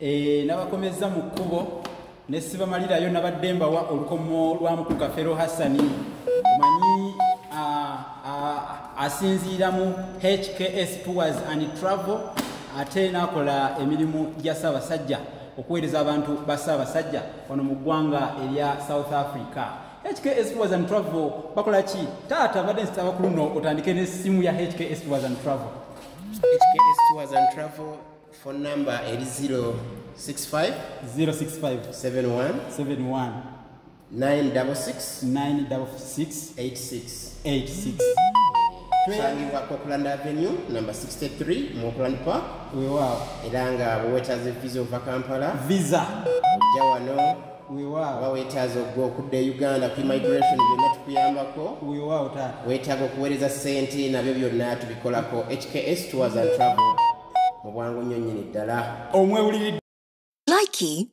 Nabakomezza mu kkubo ne sibamalirayo, nabadde mbawa olukomo lwa mukulu Kafeero Hassani. Omanyi asinziira mu HKS Tours and Travel, ate n'akola emirimu gya Ssaabasajja, okuweereza abantu ba Ssaabasajja wano mu ggwanga erya South Africa. HKS Tours and Travel bakola ki, taata? Badde nsaba ku luno otandike n'essimu ya HKS Tours and Travel. HKS Tours and Travel phone number eri 065 065 71 71 966 966 86. 86. Tusangibwa Copeland Avenue number 63 mu Auckland Park. Weewaawo. Era nga bwe weetaaza visa ova Kampala, visa, ojja wano. Weewaawo. Oba weetaaza ogwa okudda e Uganda ku immigration, byonna tukuyambako. Weewaawo taata. Weetaaga okuweereza ssente, nabyo byonna tubikolako. HKS Tours and Travel mu bwangu nnyo nnyini ddala. Omwewuliridde. Likey.